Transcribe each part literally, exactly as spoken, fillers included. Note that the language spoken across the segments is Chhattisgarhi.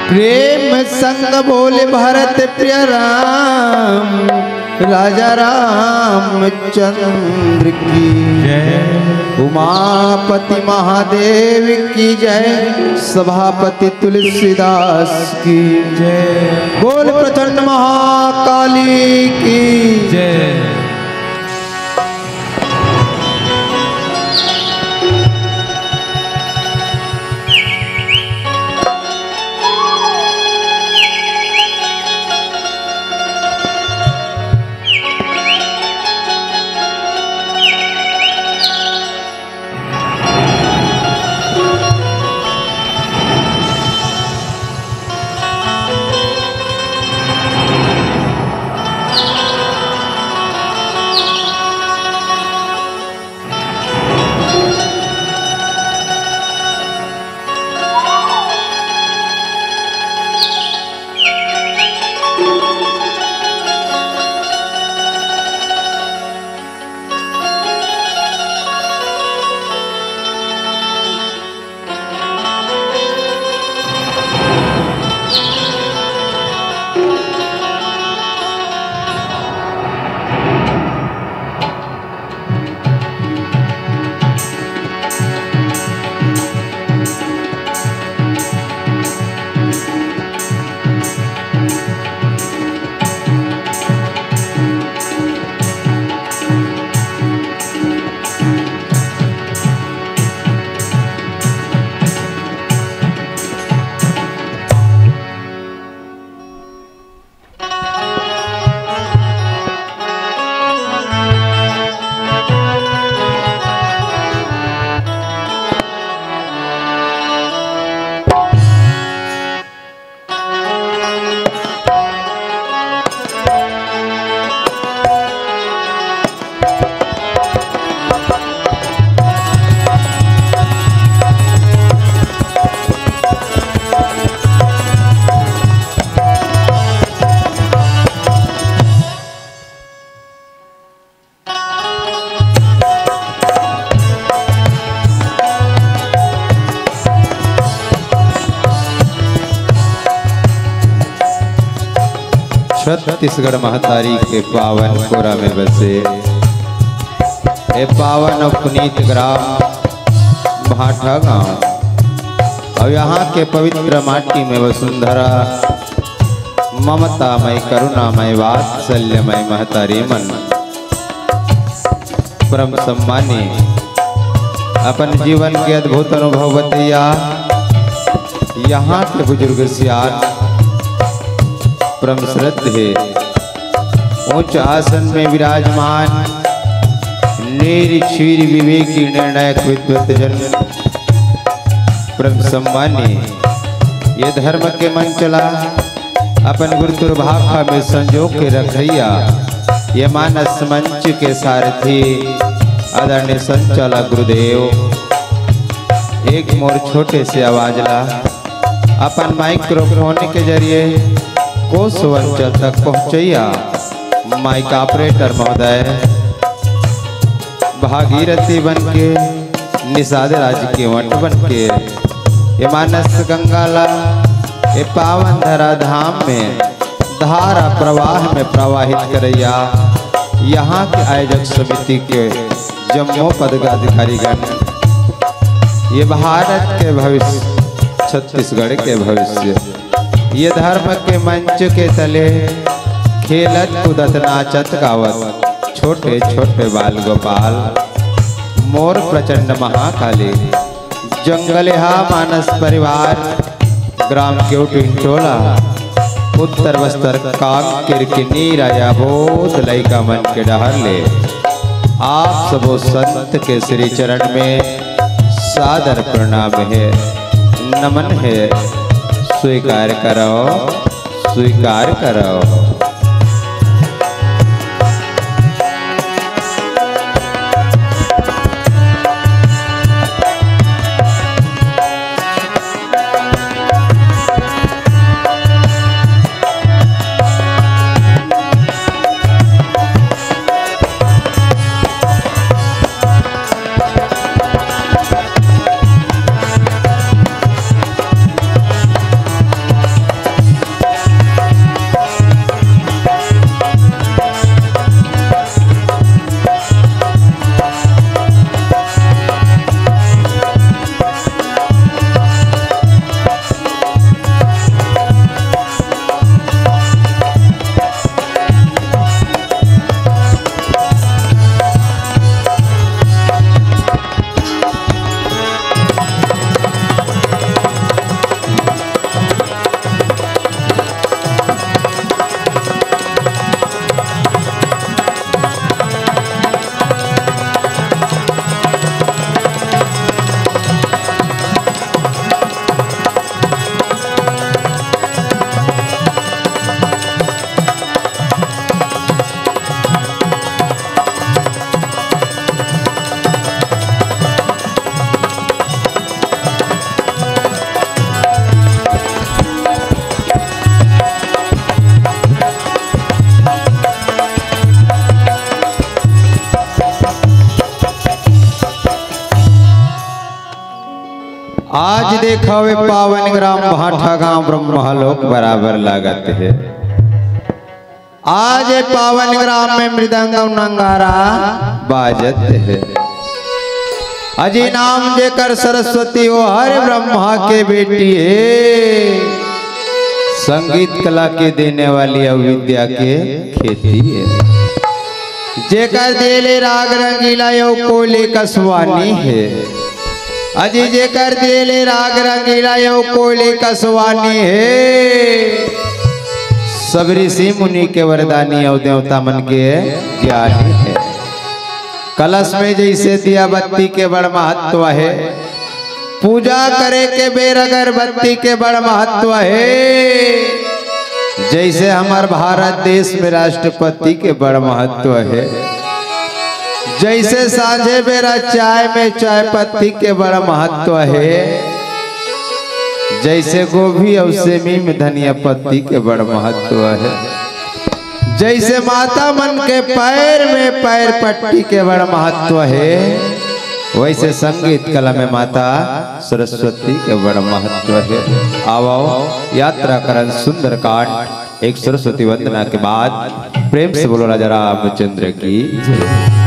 प्रेम संग बोले भरत प्रिय राम, राजा रामचंद्र की जय। उमापति महादेव की जय, सभापति तुलसीदास की जय। बोल प्रचंड महाकाली की जय। छत्तीसगढ़ महतारी के पावन कोरा में बसे ए पावन अउ पुनीत ग्राम भाठा गांव अउ यहाँ के पवित्र माटी में वसुंधरा ममतामय, करुणामय, वात्सल्यमय महतारी मन परम सम्मानी, अपन जीवन के अद्भुत अनुभव बतैया, यहाँ के बुजुर्ग सियान, परम श्रद्धेय, ऊंच आसन में विराजमान, नीर क्षीर विवेकी निर्णायक विद्वत जन, परम सम्मानी, ये धर्म के मंच ला अपन गुरतुर भाखा में संजो के रखइया, ये मानस मंच के सारथी आदरणीय संचालक गुरुदेव, एक मोर छोटे से आवाज ला अपन माइक्रोफोन के जरिए कोस अंचल तक पहुँचैया माइक ऑपरेटर महोदय, भागीरथी बन के, निषाद राज के वट बन के, ये मानस गंगा ला, ये पावन धरा धाम में धारा प्रवाह में प्रवाहित करैया, यहाँ के आयोजक समिति के जम्मो पदाधिकारीगण, ये भारत के भविष्य, छत्तीसगढ़ के भविष्य, ये धर्म के मंच के तले खेलत कूदत नाचत गावत छोटे छोटे बाल गोपाल, मोर प्रचंड महाकाली, जंगलेहा मानस परिवार, ग्राम केवटिन टोला, उत्तर बस्तर कांकेर के नीरा या बोध लइका मन के डहर ले आप सबो संत के श्री चरण में सादर प्रणाम हे, नमन हे, स्वीकार करव, स्वीकार करव। देखव ए पावन ग्राम भांठा गांव ब्रह्मलोक बराबर लागत हे। आज ए पावन ग्राम में मृदंग अउ नंगारा बाजत हे। अजी नाम जेकर सरस्वती ओ हर ब्रह्मा के बेटी हे। संगीत कला के देने वाली अउ विद्या के खेती हे। जेकर देले राग रंगीला अउ कोयले कस वाणी हे। अजी जेकर देले राग रंगीला अउ कोयले कस वाणी हे। सब ऋषि मुनि के वरदानी अउ देवता मन के ज्ञानी हे। कलश में जइसे दिया बत्ती के बड़ महत्व हे, पूजा करे के बेर अगरबत्ती के बड़ महत्व हे। जइसे हमर भारत देश में राष्ट्रपति के बड़ महत्व हे, जइसे सांझे बेरा चाय में चाय पत्ती के बड़ महत्व हे, जइसे गोभी अउ सेमी में धनिया पत्ती के बड़ महत्व हे, जइसे माता मन के पैर में पैर पट्टी के बड़ महत्व हे, वइसे संगीत कला में माता सरस्वती के बड़ महत्व हे। आवव, यात्रा करन सुंदरकांड, एक सरस्वती वंदना के बाद प्रेम से बोलो राजा रामचंद्र की जय।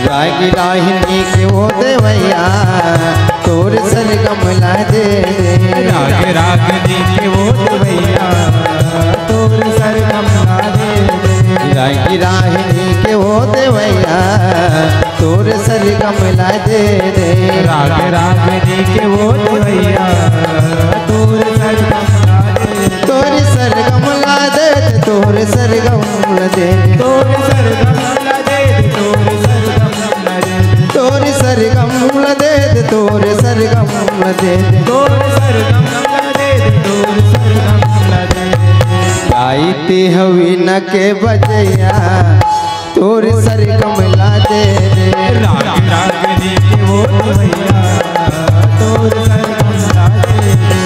राग राहिनी के ओ देवैया, तोर सरगम ला दे दे। राग रागिनी के ओ देवैया, तोर सरगम ला दे दे। राग राहिनी के ओ देवैया, तोर सरगम ला दे दे। राग रागिनी के ओ देवैया, तोर सरगम ला दे दे। तोर सरगम ला दे दे, तोर सरगम ला दे दे। तोर सरगम ला दे दे, तोर सरगम ला दे दे। तोर सरगम ला दे दे, तोर सरगम ला दे दे। तोर सरगम ला दे दे, तोर सरगम ला दे दे। गाई ते हवी न के बजैया, तोर सरगम ला दे दे। राग रागनी के ओ भैया, तोर सरगम ला दे दे।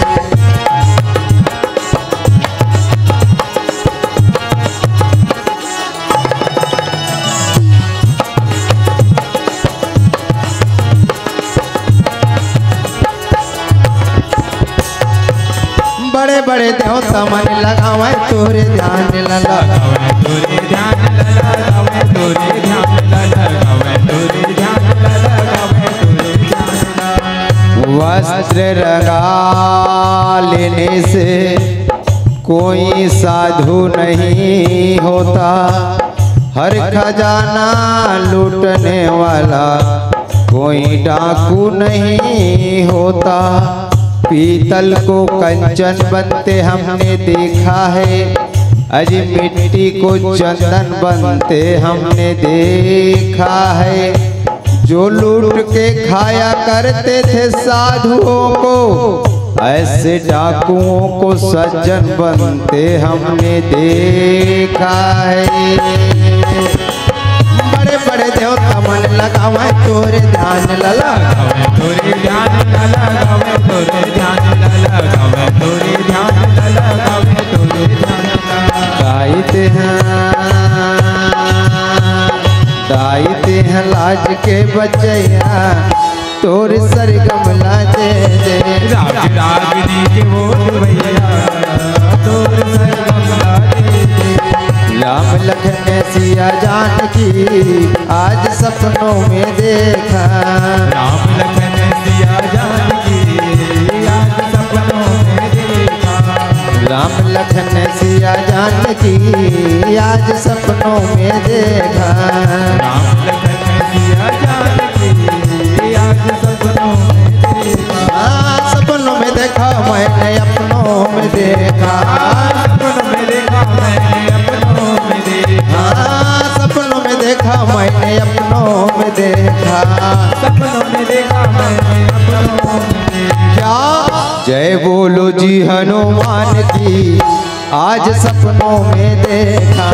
बड़े बड़े देवता मन लगावै तोरे ध्यान लला। लगावै तोरे ध्यान लला, लगावै तोरे ध्यान लला, लगावै तोरे ध्यान लला, लगावै तोरे ध्यान लला। वस्त्र रंगा लेने से कोई साधु नहीं होता, हर खजाना लूटने वाला कोई डाकू नहीं होता। पीतल को कंचन बनते हमने देखा है, अजी मिट्टी को चंदन बनते हमने देखा है। जो लूट के खाया करते थे साधुओं को, ऐसे डाकुओं को सज्जन बनते हमने देखा है। बड़े बड़े देवता मन लगावै तोरे ध्यान लला। लगावै तोरे ध्यान लला, लगावै तोरे ध्यान लला, लगावै तोरे ध्यान लला, लगावै तोरे ध्यान लला। गाइत हैं, गाइत हैं लाज के बचैया, तोर सरगम ला दे दे। राग रागनी के ओ भैया, तोर सरगम ला दे दे। राम लखन सिया जानकी आज सपनों में देखा। राम लखन सिया जानकी आज सपनों में देखा। राम लखन सिया जानकी आज सपनों में देखा। राम लखन सिया जानकी आज सपनों में देखा। हाँ, सपनों में देखा मैंने अपनों में देखा। सपनों में देखा मैंने अपनों में देखा। हाँ, सपनों में देखा मैंने अपनों में देखा। सपनों में देखा मैंने अपनों जी हनुमान जी आज सपनों में देखा।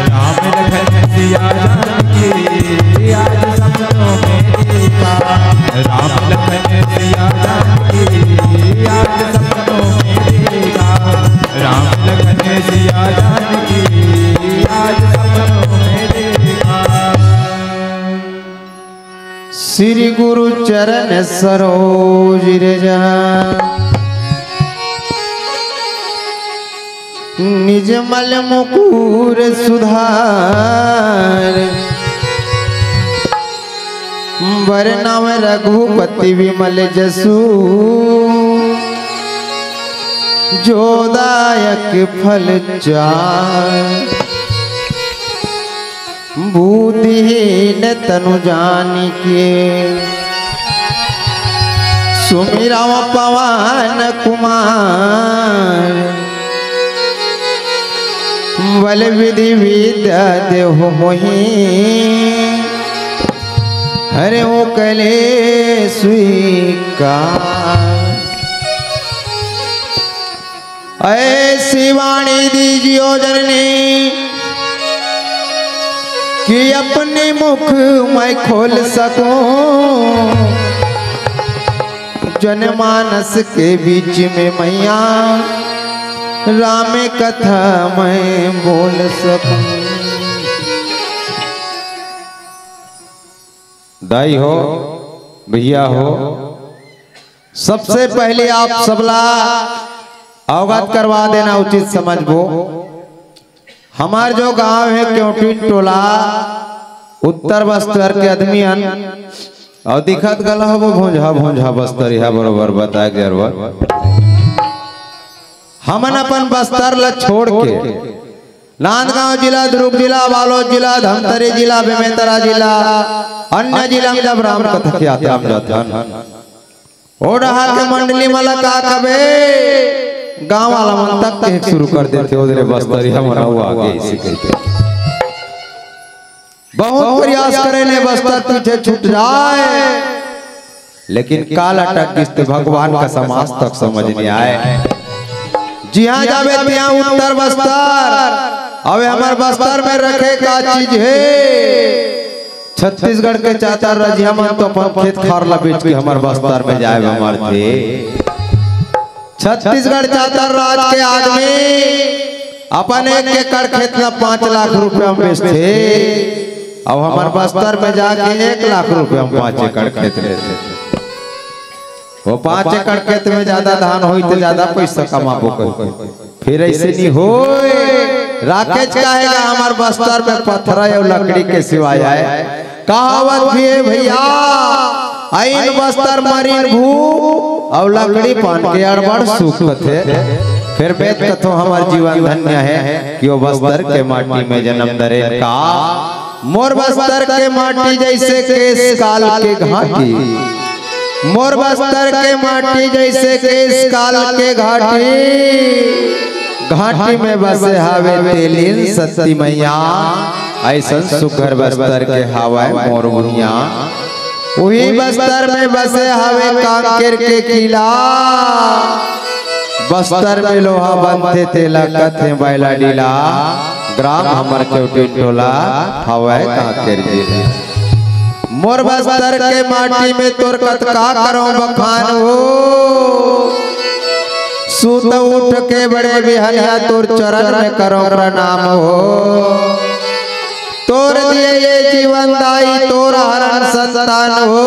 राम लखन सिया जानकी आज सपनों में देखा। राम लखन सिया जानकी आज सपनों में देखा। राम लखन सिया जानकी आज सपनों में देखा। श्री गुरु चरण सरोज रज निज मल मुकुर सुधार। बरनउँ रघुपति विमल जसु जो दायक फल चार। बुद्धिहीन तनु जानिके सुमिरउँ पवन कुमार। बल विधि विद्या देहु मोहि हरउँ कलेस विकार। ऐसी वाणी दीजियो जननी कि अपने मुख मैं खोल सकूं। जनमानस के बीच में मैया राम कथा मैं बोल सकूं। दाई हो, भैया हो, सबसे पहले आप सबला अवगत करवा देना उचित समझबो। हमार जो गांव हे केवटी टोला, उत्तर बस्तर के आदमी हन, अउ दिखत घला हबो भोंझा भोंझा बस्तरिया बरोबर बताए के जरूरत। हमन अपन बस्तर ला छोड़ के नांदगांव जिला, दुर्ग जिला, बालोद जिला, धमतरी जिला, बेमेतरा जिला, अन्य जिला में जब राम कथा के यात्रा में जाथन, ओ डहा के मंडली मन ला का कबे, गांव वाला मन तक कहे शुरू कर देथे, "ओ दे रे बस्तरिया मन अउ आगे," अइसे कहिथे। बहुत प्रयास करे ने बस्तर पीछे छूट जाए, लेकिन काल अटक गिस ते भगवान का समाज तक समझ नहीं आए। जिहां जाबे तिहां उत्तर बस्तर, अबे हमर बस्तर में रखे का चीज हे? छत्तीसगढ़ के चाचा रजिया मन तो अपन खेत खार ला बेच के हमर बस्तर में जाए बर मरथे। छत्तीसगढ़ चाचा राज के आदमी अपन एक एकड़ खेत ला पांच लाख रुपया में बेचथे, अउ हमर बस्तर में जाके एक लाख रुपया में पांच एकड़ खेत लेथे। वो पांच एकड़ खेत में ज्यादा धान होई तो ज्यादा पैसा कमाबो कही। फिर अइसे नहीं होए। राकेश कहेगा, "हमर बस्तर में पथरा अउ लकड़ी के सिवाय आए।" कहावत भी हे भैया, "अइन बस्तर मरिन भूख, अउ लकड़ी पान के अड़बड़ सुख" कथे। फिर बेत कथो, "हमर जीवन धन्य हे कि ओ बस्तर के माटी में जन्म धरेन का।" मोर बस्तर के माटी जइसे केश काल के घाटी, मोर बस्तर के माटी जइसे केश काल के घाटी, घाटी में बसे हावे तेलीन सती मैया, अइसन सुघर बस्तर के हावय मोर भुइयां। उही बस्तर में बसे हावे कांकेर के किला, बस्तर में लोहा बनथे तेला कथे बैला डीला। ग्राम हमर केवटी टोला हवय कांकेर जिला। मोर बस्तर के माटी में तोर कतका करौं बखान हो। सुत उठ के बड़े बिहनिया तोर चरण में करौं प्रणाम हो। तोर दिए ये जीवन दाई तोर हरन संतान हो।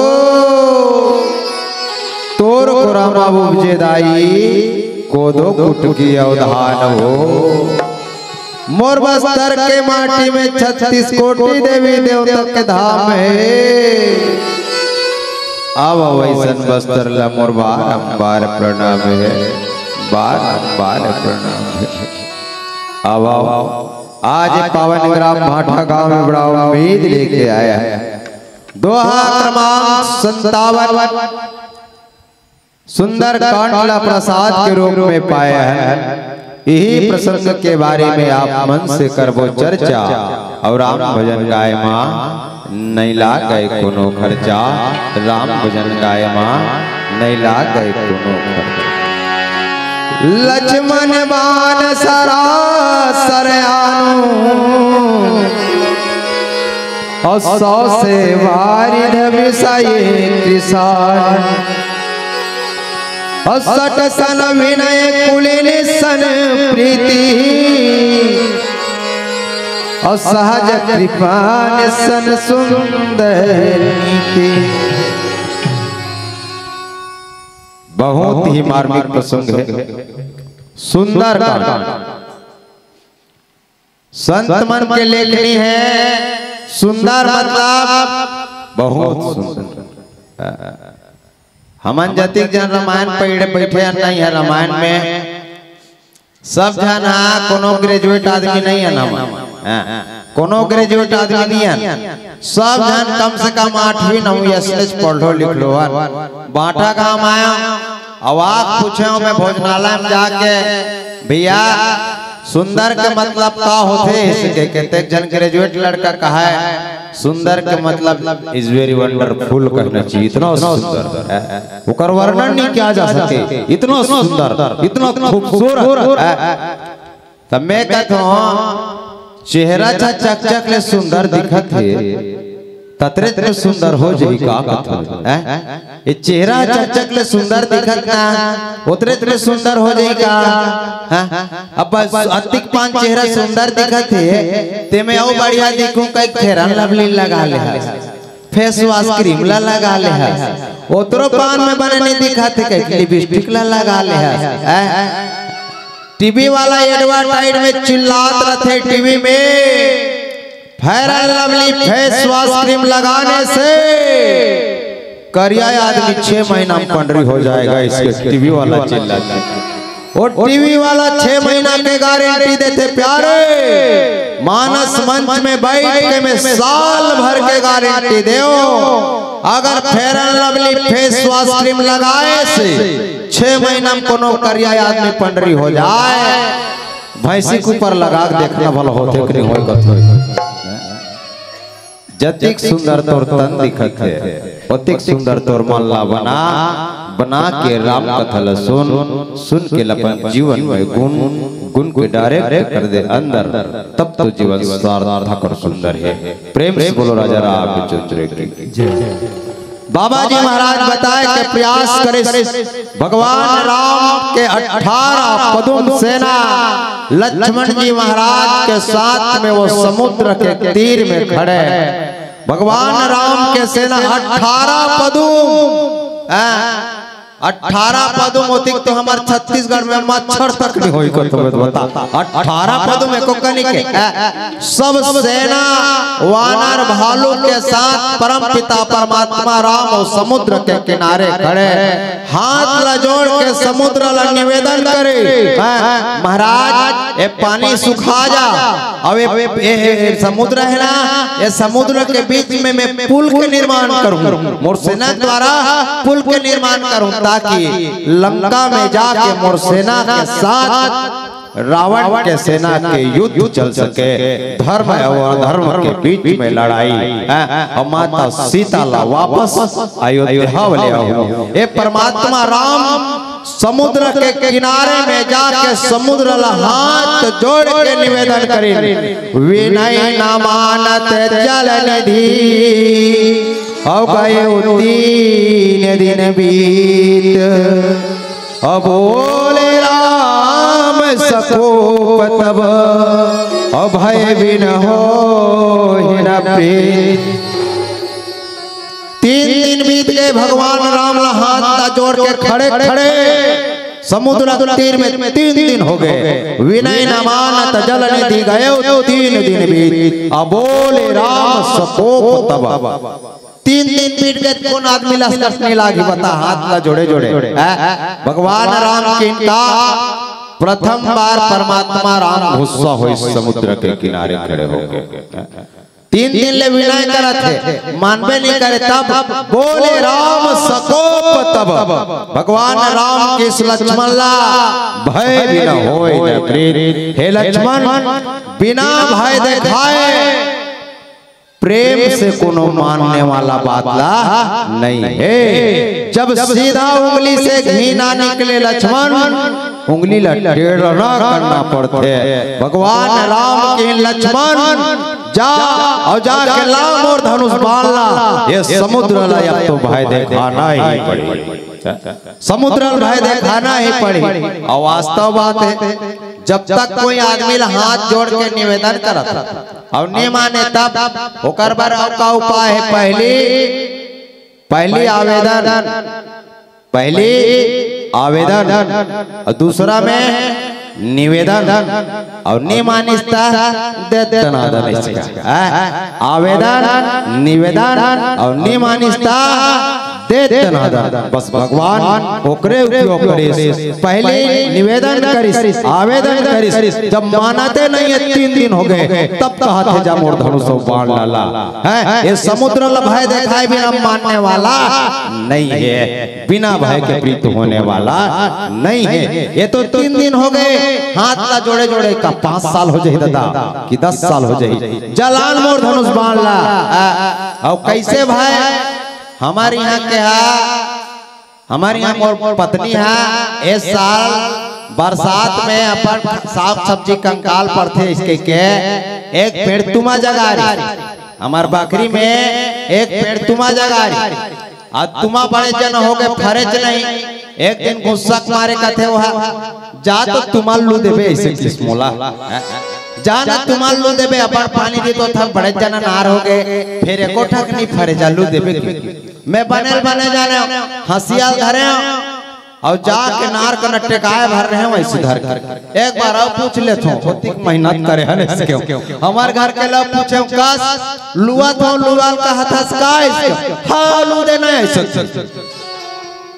तोर कोरा मा उपजे दाई कोदो कुटकी अउ धान हो। मोर बस्तर के माटी में छत्तीस कोटि देवी देवता के धाम हे। अब वइसन बस्तर ला मोर बारंबार प्रणाम हे, बारंबार प्रणाम हे। अब आज पावन ग्राम भाटा गांव में बड़ा उम्मीद लेके आया है। दोहा क्रमांक संतावन। सुंदरकांड ला प्रसाद के रूप में पाए हन। इही प्रसंग के बारे में आप मन से करबो चर्चा। अउ राम भजन गाय मा नइ लागय कोनो खर्चा। राम भजन गाय मा नइ लागय कोनो खर्चा। लक्ष्मण बान सरासर आनु, अउ सौसे वारिध विषय कृषान। अउ सट सन विनय कुलीन सन प्रीति, अउ सहज कृपान सन सुंदर नीति। बहुत ही मार्मिक प्रसंग है। सुंदरकांड संत मन के लेखनी है। सुंदर मतलब बहुत सुंदर। हमन जतिक जन रामायण पढ़े बैठे हन, नहीं है रामायण में सब झन, हाँ, कोनो ग्रेजुएट आदमी नहीं है ना। हाँ, कोनो ग्रेजुएट आदमी नहीं है। सब झन कम से कम आठवीं नौवीं अइसने पढ़ो लिख लो हन। बांटा गांव आया, अब आग पूछे हूँ मैं, भोजनालय में जाके, "भैया, सुंदर के मतलब का होथे?" इसके कतेक जन ग्रेजुएट लड़का कहा है, "सुंदर के मतलब is very wonderful कहना चाहिए, इतना सुंदर है, ओकर वर्णन नहीं किया जा सके, इतना सुंदर, इतना खूबसूरत है।" तब मैं कहता हूँ, चेहरा अच्छा चकचक ले सुंदर दिखत हे, ततरेच में सुंदर हो जाही का कथो, हैं? ये चेहरा चकचक ले सुंदर दिखत ना, उतरेच में सुंदर हो जाही का? हाँ? अब बस अतिक पान चेहरा सुंदर दिखत हे, ते में अउ बढ़िया दिखूं, कई Fair and Lovely लगा ले हस, फेस वॉश क्रीम ला लगा ले हस, ओतरो पान में बने नहीं दिखत हे, कई लिपस्टिक ला लगा ले हस, हैं? टीवी वाला एडवर्टाइज में चिल्लात रथे, टीवी में Fair and Lovely face wash cream लगाने से करिया आदमी छह महीना में पंडरी हो जाएगा, इसके टीवी वाला चिल्लाते। वो टीवी वाला छह महीना के गारंटी देथे प्यारे, मानस मंच में बैठ के मैं साल भर के गारंटी देव। अगर Fair and Lovely face wash cream लगाए से छह महीना में कोनो करिया आदमी पंडरी हो जाए, भैंसी के ऊपर लगा के देखना भला होथे कि नहीं होय कथो। जतिक सुंदर तोर तन दिखत हे, ओतिक सुंदर तोर मन ला बना, बना के राम कथा ला सुन, सुन के अपन जीवन में गुन, गुन के डायरेक्ट कर दे अंदर, तब तो जीवन सार्थक और सुंदर हे। प्रेम से बोलो राजा रामचंद्र की। बाबा जी महाराज बताए के प्रयास करे, भगवान राम के अठारह पदुम सेना लक्ष्मण जी महाराज के साथ में वो समुद्र के तीर में खड़े। भगवान राम के सेना अठारह पदुम, हैं? अठारह पदुम होतिक तो हमर छत्तीसगढ़ में मच्छर तक नहीं होई को, तुम्हें तो बता। अठारह पदुम एको कनी के, हैं? सब सेना वानर भालू के साथ परम पिता परमात्मा राम और समुद्र के किनारे खड़े, हाथ ला जोड़ के समुद्र ला निवेदन करे, हैं? महाराज, ये पानी सुखा जा, अब ये, ये, ये समुद्र है ना, ये समुद्र के बीच में मैं पुल के निर्माण करूं, मोर सेना द्वारा पुल के निर्माण करूं, ताकि लंका में जाके मोर सेना के साथ रावण के सेना के युद्ध चल सके, धर्म और अधर्म के बीच में लड़ाई, हैं? और माता सीता ला वापस अयोध्या ले आऊं। ये परमात्मा राम समुद्र के किनारे में जाके समुद्र ला हाथ जोड़ के निवेदन करिन, विनय न मानत जल निधि, अब गए तीन दिन बीत। अब बोले राम सकोप तब, अब भय बिन हो न प्रीत। तीन दिन बीत गए, भगवान राम ला हाथ ला जोड़ के खड़े खड़े समुद्र तीर में तीन दिन हो गए। विनय न मानत जल निधि गए तीन दिन बीत, अब बोले राम सकोप तब। तीन दिन बीत गए, कौन आदमी ला कष्ट नहीं लागी, बता, हाथ ला जोड़े जोड़े। हैं? भगवान राम के इनका प्रथम बार परमात्मा राम गुस्सा होइस समुद्र के किनारे खड़े होके। तीन दिन ले विनय करत हे, मानबे नहीं करे, तब बोले राम सकोप तब। भगवान राम किस लक्ष्मण ला भय बिन होय न प्रीत। हे लक्ष्मण, बिना भय देखाए प्रेम से कोनो मानने वाला बात ला नहीं है। जब सीधा उंगली से घी ना निकले लक्ष्मण, उंगली ला टेढ़ना करना पड़थे। भगवान राम के, लक्ष्मण, जा अउ जाके ला मोर धनुष बाण ला, ये समुद्र ला अब तो भय देखाना ही पड़ही। समुद्र ला भय देखाना ही पड़ही। अउ वास्तव बात हे, जब तक कोई आदमी ला हाथ जोड़ के निवेदन करत हे अउ नी माने, तब ओकर बर अउ का उपाय हे? पहली, पहली आवेदन, पहली आवेदन, अउ दूसरा में निवेदन, अउ नी मानिस त दे दनादन इसका। हैं? आवेदन, निवेदन, अउ नी मानिस त दे दनादन। बस भगवान ओकरे उपयोग करिस। पहली निवेदन करिस, आवेदन करिस, जब मानते नहीं हे, तीन दिन हो गए, तब कहत हे, जा मोर धनुष अउ बाण ला ला। हैं? ये समुद्र ला भय देखाए बिना मानने वाला नहीं हे, बिना भय के प्रीत होने वाला नहीं हे। ये तो तीन दिन हो गए, हाथ ला जोड़े जोड़े, का पाँच साल हो जाही दादा, कि दस साल हो जाही, जा ला न मोर धनुष बाण ला। अउ कैसे भाई, हमर इहाँ के हा, हमर इहाँ मोर पत्नी हा, ए साल बरसात में अपन साग सब्जी कंकाल पड़थे, इसके के एक पेड़ तुमा जगा रही, हमर बखरी में एक पेड़ तुमा जगा रही। अउ तुमा बड़े जन हो गए, फरेच नहीं। एक दिन गुस्सा के मारे कथे, "ओहा, जा तो तुमा ल लू देबे," अइसे किहिस मोला। "जा ना तुमा ल लू देबे, अपन पानी दे तो थम बड़े जन अनार हो गए, फेर एको ठक नहीं फरे, जा लू देबे।" मैं बने ल बने जानेंव, हँसिया ल धरेंव अउ जाके नार कना टेकाए भर रहेंव, अइसे धर के। एक बार अउ पूछ लेथों, ओतिक मेहनत करे हन इसके। हमर घर के ला पूछेंव, कस लुवत हँव, लुवा ल कहत हस का इसके? हाँ, लू देना हे अइसे।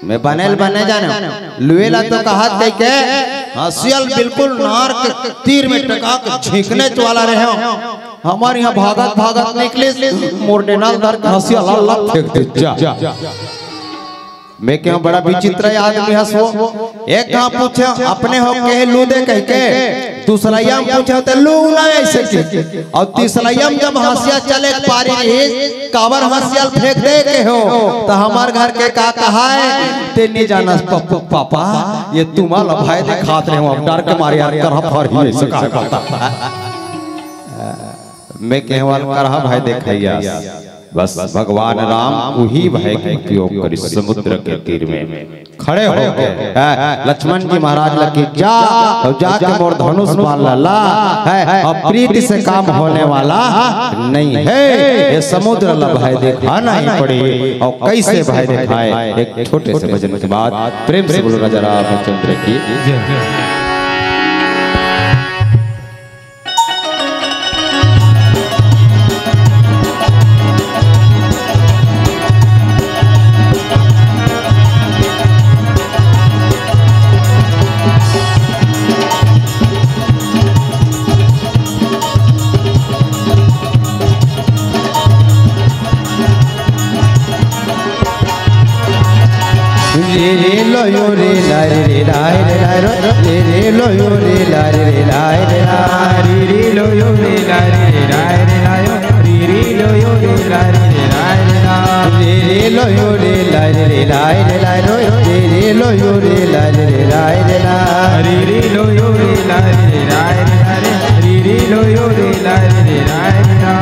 मैं बने ल बने जानेंव, लुए ला तो कहत कहिके, हँसिया ल बिल्कुल नार के तीर में टेका के झिकनेच वाला रहेंव। हमर इहाँ भागत भागत निकलिस, मोर डेना ल धर के हँसिया ला ला फेंक दे, जा। मैं कहेंव बड़ा विचित्र आदमी हस वो। एक घांव पूछेंव, अपने हो के लू दे कहिके, दूसरइया म पूछेंव त लू ना अइसे कहिस। अउ तीसरइया म जब हँसिया चले के पारी रहिस, काबर हँसिया ल फेंक दे कहेंव, त हमर घर के का कहय, "तें नी जानस प-, प-, पापा, ये तुमा ल भय देखात रहेंव, अब डर के मारे यार करहा फरही," अइसे कहय। मैं कहेंव ल करहा भय देखइया। बस भगवान राम उही भय के उपयोग करिस समुद्र के तीर में खड़े होके, हैं, लक्ष्मण जी महाराज ल कहिस, "जा, अउ जाके मोर धनुष बाण ला ला, हैं, अब प्रीति से काम होने वाला नहीं हे, ये समुद्र ला भय देखाना ही पड़ही।" अउ कइसे भय देखाय, एक छोटे से भजन के बाद प्रेम से बोलो राजा रामचंद्र की जय। रे रे लो यो रे ला रे रे ला रे रे लो। रे रे लो यो रे ला रे रे ला रे रे ला। रे रे लो यो रे ला रे रे ला रे रे ला यो। रे रे लो यो रे ला रे रे ला रे रे ला। रे रे लो यो रे ला रे रे ला रे रे ला रो। रे रे लो यो रे ला रे रे ला रे रे ला। रे रे लो यो रे ला रे रे ला रे रे ला रे। रे रे लो यो रे ला रे रे ला रे रे ला।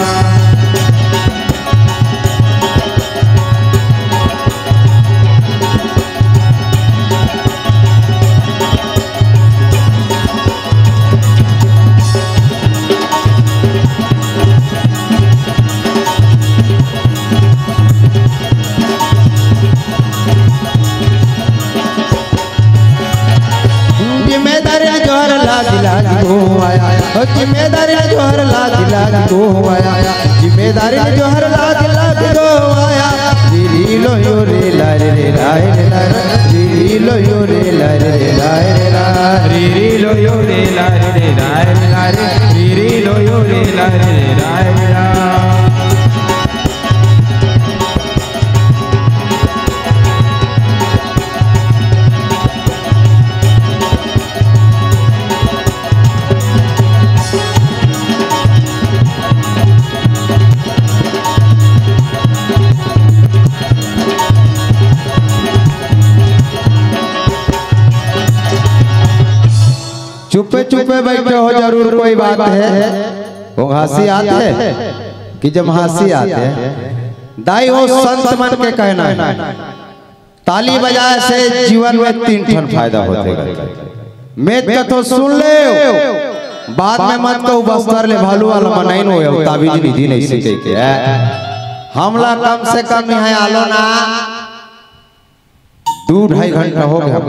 जिम्मेदारी जोहर लागी लागी घुमाया, ओ जिम्मेदारी जोहर लागी लागी घुमाया, जिम्मेदारी जोहर लागी लागी घुमाया। री री लो यो रे ला रे रे ला रे ला रे, री री लो यो रे ला रे रे ला रे ला। री री लो यो रे ला रे रे ला रे ला रे, री री लो यो रे ला रे रे ला रे ला। चुप्पे चुप्पे बैठे हो, जरूर कोई बात हे। वो हंसी आथे कि जब हंसी आथे, दाई हो संत मन के कहना हे, ताली बजाए से जीवन में तीन ठन फायदा होथे। मैं कथो सुन ले, बाद में मत कहू बस्तर ले भालू वाला मनई नो, ताबीज विधि नहीं सीखे के। हमला कम से कम यहाँ आलो ना, दू ढाई घंटा हो गया,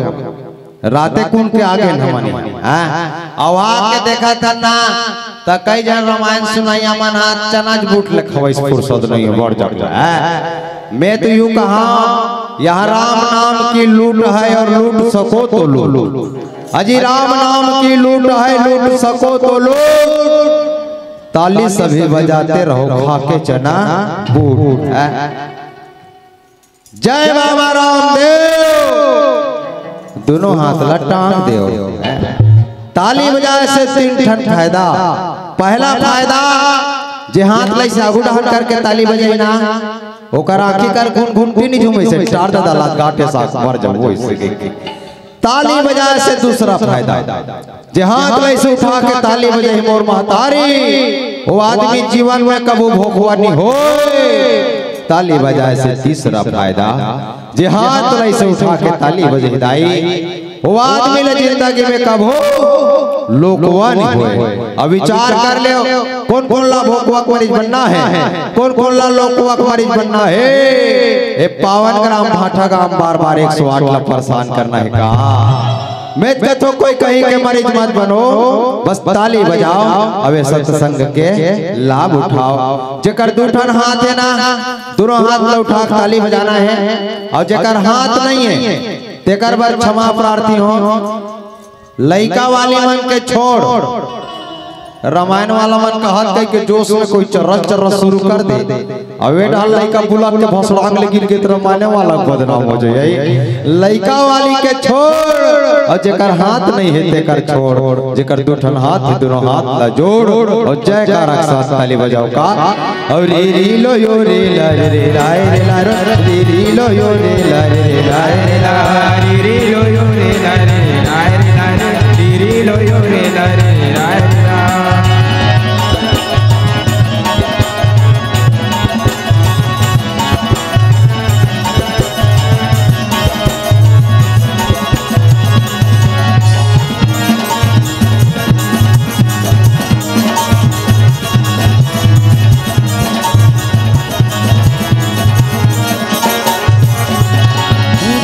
राते कुन के आगे न मनी, हाँ? अउ आके देखत हन ना, त कई झन रामायण सुनइया मन हा चनच बूट ले खवइस, फुरसत नहीं हे, बढ़ जात हे। मैं तो यूं कहा, यहाँ राम नाम की लूट है और लूट सको तो लूट। अजी राम नाम की लूट है, लूट सको तो लूट। ताली सभी बजाते रहो, खा के चना बूट। जय बाबा रामदेव। दोनों हाथ ला टांग देव। ताली बजाए से तीन ठन फायदा। पहला फायदा, जे हाथ ला ऐसे आगू डहन करके ताली बजाई ना, ओकर आंखी कर घुन घुन भी नहीं झूमे से, टार दादा लात गांठे साथ मर जाओ, वो इससे के। ताली बजाए से दूसरा फायदा, जे हाथ ला ऐसे उठा के ताली बजाई मोर महतारी, वो आदमी जीवन में कबू भोगवा नहीं होए। ताली बजाए से तीसरा फायदा, जे हाथ ला ऐसे उठा के ताली बजाई दाई, वो आदमी ला जिंदगी में कबू लोकवा नहीं होए। अब विचार कर ले, कोन कोन ला भोकवा के मरीज बनना हे, कोन कोन ला लोकवा के मरीज बनना हे। ए पावन ग्राम भाटा गांव बार बार एक सौ आठ ला परेशान करना हे का? मैं कथो कोई कहीं के मरीज मत बनो, बस ताली बजाओ, अबे सत्संग के लाभ उठाओ। जेकर दू ठन हाथ हे ना, दोनों हाथ ला उठा के ताली बजाना हे, अउ जेकर हाथ नहीं हे, तेकर बर क्षमा प्रार्थी हो। लइका वाली मन के छोड़, रामायण वाला मन कहत कहि के जोश में कोई चर्रस चर्रस शुरू कर दे, अउ ए डाल लइका बुलक के भसड़ांग ले गिर गे त रामायण वाला बदनाम हो जाए। लइका वाली के छोड़, अउ जेकर हाथ नहीं हे तेकर छोड़, जेकर दू ठन हाथ हे दोनों हाथ ला जोड़, अउ जयकारा के साथ ताली बजाओ का। अउ री री लो यो रे ला रे रे ला रे ला रे री री लो यो रे ला रे रे ला रे ला री री लो यो रे ला रे रे ला रे ला रे री री लो यो रे ला रे रे ला रे ला।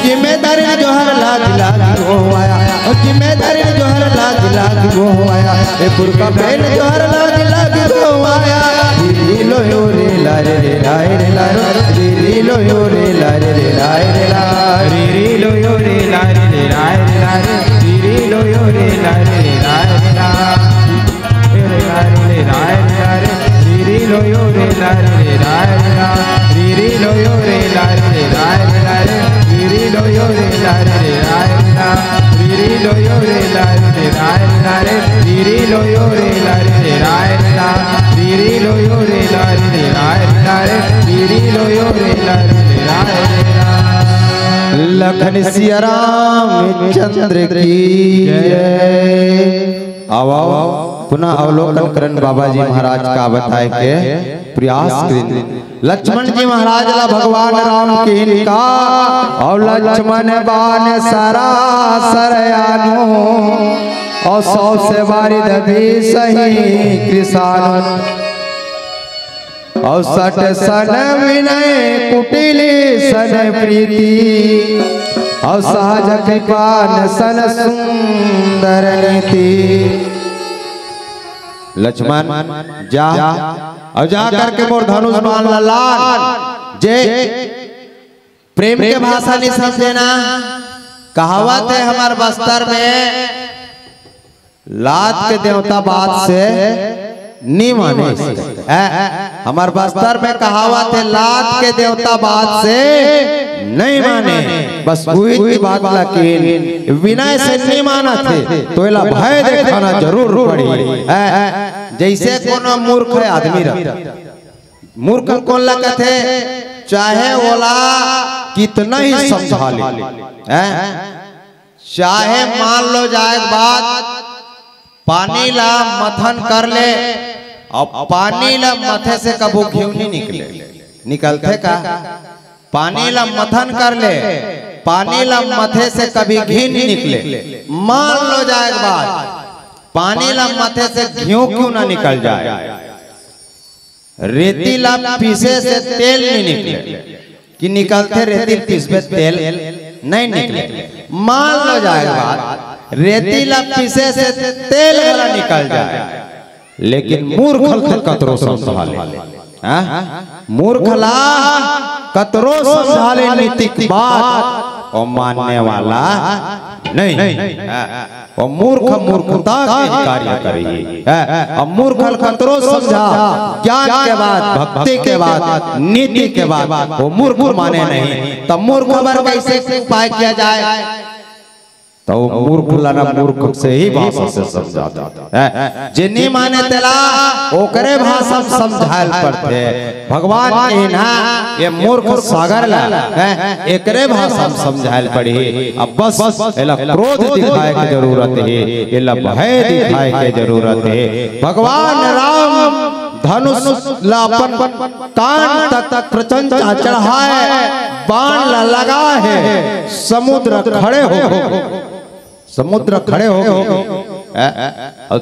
जिम्मेदारी जोहर लाज लाज हो आया, ओ जिम्मेदारी जोहर लाज लाज हो आया, ए पुरखा पेन जोहर लाज लाज हो आया। री लो यो रे ला रे रे ला रे ला रे, री लो यो रे ला रे रे ला रे ला, री री लो यो रे ला रे रे ला रे ला रे, री री लो यो रे ला रे रे ला रे ला। रे रे ला रे रे ला रे ला रे, री री लो यो रे ला रे रे ला रे ला, री री लो यो रे ला रे रे ला रे ला रे, री री लो यो रे ला रे रे ला रे ला, री री लो यो रे ला रे रे ला रे ला रे, री री लो यो रे ला रे रे ला रे ला, री री लो यो रे ला रे रे ला रे ला रे, री री लो यो रे ला रे रे ला रे ला। लखन सिया रामचंद्र की जय। आओ, आओ, पुनः अवलोकन करन बाबा जी महाराज का बताए के प्रयास करिन। लक्ष्मण जी महाराज ला भगवान राम किहिन का, अउ लक्ष्मण बान सरासर आनो, अउ सौ से बारिद भी सही कृषानो। अउ सठ सन विनय कुटिल सन प्रीति, अउ सहज कृपान सन सुंदर नीति। लक्ष्मण जा, अउ जा करके मोर धनुष बाण ला लान। जे प्रेम के भाषा नहीं समझे ना, कहावत हे हमर बस्तर में, लात के देवता बात से नहीं माने। ए, हमर बस्तर में कहावत हे, लात के देवता बात से नहीं माने। बस उही की बात ला किहिन, विनय से नहीं मानथे, तो एला भय देखाना जरूर पड़ी। ए, जैसे कोनो मूर्ख आदमी रह, मूर्ख कोन ला कथे, चाहे ओला कितना ही समझा ले, ए, चाहे मान लो जाए के बाद पानी ला मथन कर ले, अउ पानी ला मथे से कभू घीव नहीं निकले। निकलथे का? पानी ला मथन कर ले, पानी ला मथे से कभी घी नहीं निकले। मान लो जाए के बाद पानी ला मथे से घीव क्यों ना निकल जाए, रेती ला पीसे से तेल नहीं निकले। कि निकलथे रेती पीसबे तेल नहीं निकले। मान लो जाए के बाद रेती ला पीसे से तेल वाला निकल जाए, लेकिन मूर्ख ल कतरो समझा ले, हाँ? मूर्ख ला कतरो समझा ले नीति के बात, वो मानने वाला नहीं। हाँ? वो मूर्ख मूर्खता के कार्य करही। हाँ? अब मूर्ख ल कतरो समझा, ज्ञान के बात, भक्ति के बात, नीति के बात, वो मूर्ख माने नहीं। तब मूर्ख बर कैसे उपाय किया जाए? तो वो मूर्ख ला ना मूर्ख से ही भाषा से समझा दे। हैं? जे नी माने तेला ओकरे भाषा में समझायल पड़थे। भगवान के ना ये मूर्ख सागर ला, हैं? एकरे भाषा में समझायल पड़ही। अब बस एला क्रोध दिखाए के जरूरत हे, एला भय दिखाए के जरूरत हे। भगवान राम धनुष ला अपन कान तक, तक प्रचंड चढ़ाए, बाण ला लगा हे, समुद्र खड़े हो गए। समुद्र खड़े हो गए। ए, ए,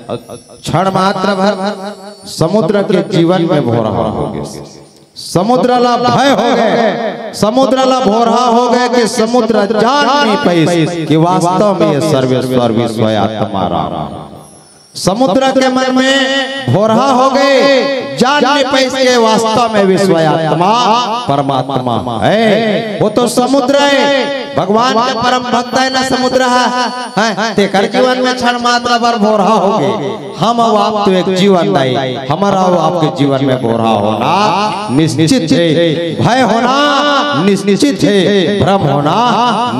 क्षण मात्र भर समुद्र के जीवन में भोरहा हो गए। समुद्र ला भय हो गए, समुद्र ला भोरहा हो गए कि समुद्र जान नहीं पाइस कि वास्तव में ये सर्वेश्वर विश्व आत्मा राम है। समुद्र के मन में भोरहा हो गए, जान नहीं पाइस के वास्तव में विश्व आत्मा परमात्मा है। वो तो समुद्र है, भगवान के परम भक्त है ना समुद्र है, हैं? तेकर जीवन में क्षण मात्र बर भोरहा हो गए। हम अउ आप तो एक जीवन दाई, हमारा अउ आपके जीवन में भोरहा होना निश्चित है, भय होना निश्चित है, भ्रम होना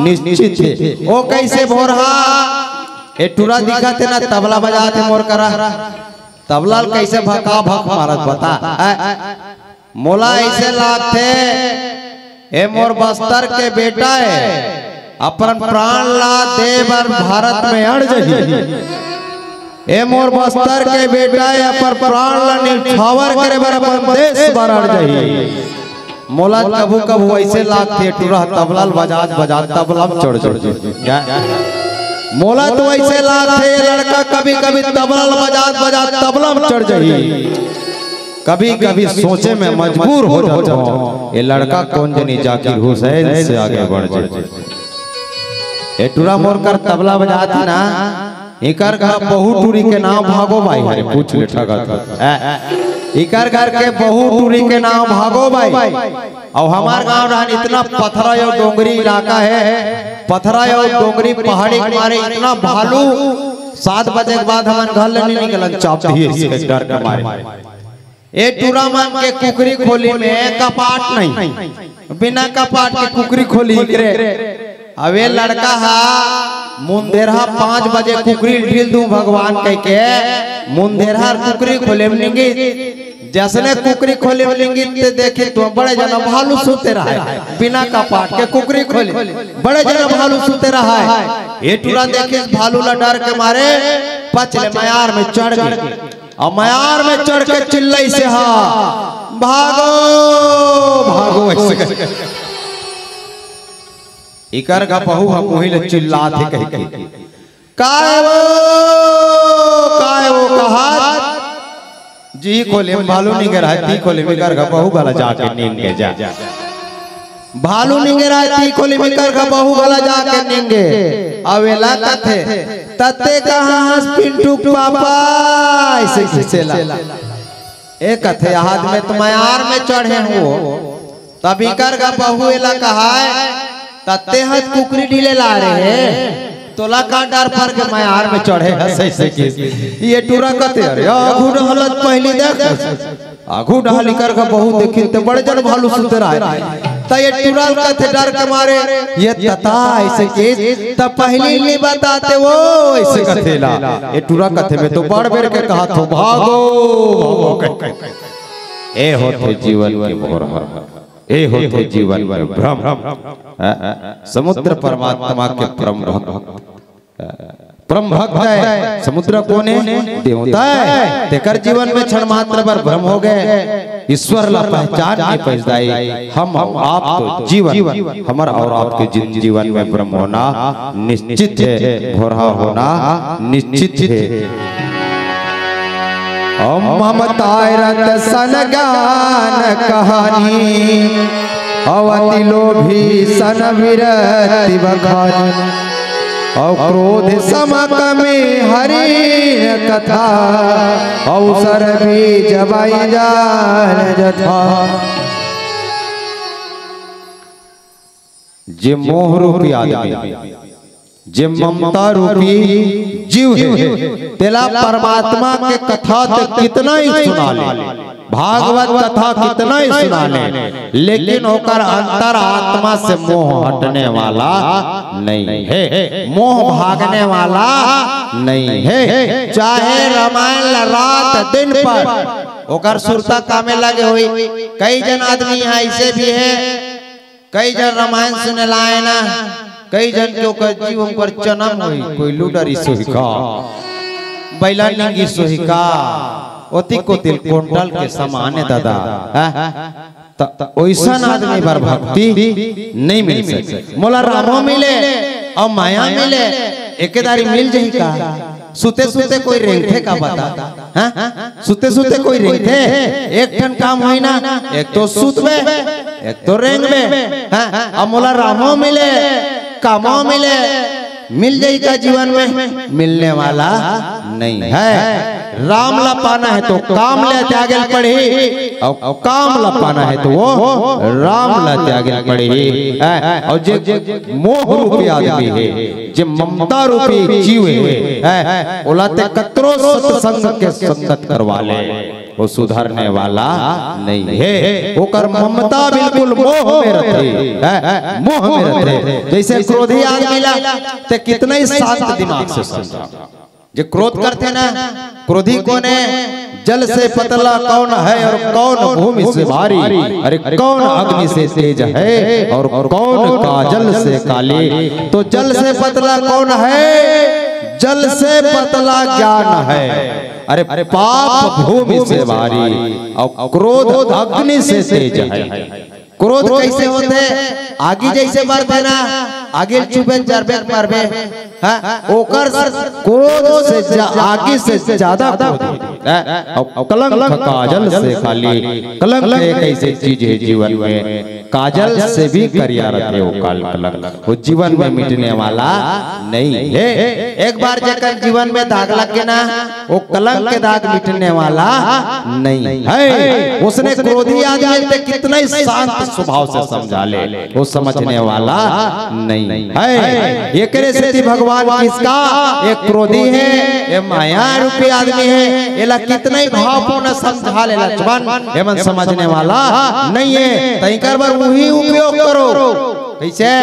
निश्चित है। वो कैसे भोरहा? ए टूरा दिखत हे ना, तबला बजात हे मोर करा। तबला ल कैसे भका भक मारत बता। ए, मोला ऐसे लागथे, ए मोर बस्तर के बेटा हे, अपन प्राण ला दे बर भारत में अड़ जही। ए मोर बस्तर के बेटा हे, अपन प्राण ला निछावर करे बर अपन देश बर अड़ जही। मोला कभू कभू ऐसे लागथे, टूरा तबला ल बजात बजात तबला में चढ़ जाथे। मोला तो ऐसे लागथे, ये लड़का कभी कभी तबला ल बजात बजात तबला में चढ़ जाही। कभी कभी सोचे में मजबूर हो जाता हूँ, ये लड़का कौन जनी जाकिर हुसैन से आगे बढ़ जाए। ए टूरा मोर कर तबला बजात हे ना, इकर घर बहू टूरी के नाम भागो बाई, अरे पूछ ले ठगत। ए, इकर घर के बहू टूरी के नाम भागो बाई। अउ हमार गांव रहन इतना पथरा अउ डोंगरी इलाका हे, पथरा अउ डोंगरी पहाड़ी के मारे इतना भालू, सात बजे के बाद हमन घर ले नहीं निकलन चाहते हैं इसके डर के मारे। ए टूरा मन के कुकरी खोली में कपाट नहीं, बिना कपाट के कुकरी खोली करे। अब ए लड़का हा मुंदेरहा पाँच बजे कुकरी ढील दूं भगवान कह के, मुंदेरहा कुकरी खोले में निंगी। जसने कुकरी खोले में निंगी ते देखे तो बड़े जना भालू सुते रहे, बिना कपाट के कुकरी खोले, बड़े जना भालू सुते रहे। ए टूरा देखे भालू ला डर के मारे पचले मयार में चढ़ गए। अउ मयार में चढ़ के चिल्लइसे हा, "भागो, भागो," ऐसे करके। इकर गपहू ह मुही ले चिल्लात हे कहिके, "काय वो, काय वो कहत?" जी खोले में भालू निंगे रहे, ती खोले में इकर गपहू भला जाके निंगे जा। भालू निंगे रहे, ती खोले में इकर गपहू भला जाके निंगे। अब एला कथे, "तते कहाँ हस पिंटू के पापा?" ऐसे खींचेला। ए कथे, "हाथ में तो मयार में चढ़े हुओ।" तब इकर गपहू एला कहाय, "तते हस कुकरी ढीले ला रहे, तोला का डर पर के मयार में चढ़े हस?" ऐसे कि ये टूरा कथे, "अरे आघू डहलत पहली देख, आघू डहल इकर गपहू देखिन ते बड़े जन भालू सुते रहे।" त ये टूरा ल कथे डर के मारे, "ये तता ऐसे कि त पहली नहीं बताते वो," ऐसे कथेला। ये टूरा कथे, "मैं तो बड़ बेर के कहा थो, भागो, भागो।" ए होथे जीवन के भोरहा, ए होथे जीवन के भ्रम। समुद्र परमात्मा के परम भक्त। परम भक्त हे। समुद्र कोन हे? देवता हे। तेकर जीवन में क्षण मात्र बर भ्रम हो गे, ईश्वर ला पहचान नइ पाइस दाई। हम अउ आप तो जीवन, हमर अउ आपके जिन जीवन में भ्रम होना निश्चित हे, भोरहा होना निश्चित हे। अउ ममता रत सन ज्ञान कहानी, अउ अति लोभी सन विरति बखानी, अउ क्रोध समक में हरि कथा, अवसर बीज बाई जान जथा। जे मोह रूपी आदमी, जे ममता रूपी जीव हे, तेला परमात्मा के कथा ते कितना ही सुना ले, भागवत कथा कितना ही सुना ले, लेकिन ओकर अंतर आत्मा से मोह हटने वाला नइ हे, मोह भागने वाला नइ हे। चाहे रामायण ला रात दिन पढ़, ओकर सुरता कामे लगे होही। कई जन आदमी इहाँ अइसे भी हे, कई जन रामायण सुने ला आए ना, कई जन के ओकर जीव ओकर चनम होही, कोई लुडरी सोही का, बैला निंगी सोही का, ओती कोतिल कोंटल के समान हे दादा। हैं? त, त ओइसन आदमी बर भक्ति नइ मिल सके। मोला रामो मिले अउ माया मिले, एके दारी मिल जही का? सुते सुते कोई रेंगथे का बता? हाँ? सुते सुते कोई रेंगथे? एक ठन काम होही ना, एक तो सुतबे, एक तो रेंगबे। हाँ? अब मोला रामो मिले, कामो मिले, मिल जही का जीवन में? मिलने वाला नइ हे। राम ला पाना हे तो काम ला त्यागे ल पड़ही, अउ काम ला पाना हे तो वो राम ला त्यागे ल पड़ही। हैं? अउ जे मोह रूपी आदमी हे, जे ममता रूपी जीव हे, हैं, ओला ते कतरो सत्संग के संगत करवा ले, वो सुधरने वाला नइ हे। ओकर ममता बिल्कुल मोह में रथे, हैं, मोह में रथे। जइसे क्रोधी आदमी ला ते कितना ही शांत दिमाग से समझा। जे क्रोध करथे ना, क्रोधी कोन हे? जल से पतला कौन है और कौन भूमि से भारी? अरे, कौन अग्नि से तेज है और कौन काजल से काली? तो जल से पतला कौन है? जल से पतला ज्ञान है। अरे, पाप भूमि से भारी और क्रोध अग्नि से तेज है। क्रोध कइसे होथे? आगी जइसे बरथे ना, आगी ल छूबे, जरबे, मरबे। हाँ, ओकर क्रोध से जा-, आगी से ज्यादा क्रोध होथे। हैं? अउ कलंक काजल से काली। कलंक एक अइसे चीज हे जीवन में, काजल से भी करिया रथे वो काल कलंक। वो जीवन में मिटने वाला नइ हे। एक बार जेकर जीवन में दाग लग गे ना, वो कलंक के दाग मिटने वाला नइ हे। ओसने क्रोधी आदमी ल ते कितना ही शांत स्वभाव से समझा ले, वो समझने वाला नइ हे। एकरे सेती भगवान किसका, एक क्रोधी हे, ये माया रूपी आदमी हे, एला कितना ही भावपूर्ण समझा ले लक्ष्मण, एमन समझने वाला नइ हे। तइकर बर उही उपयोग करो। कइसे?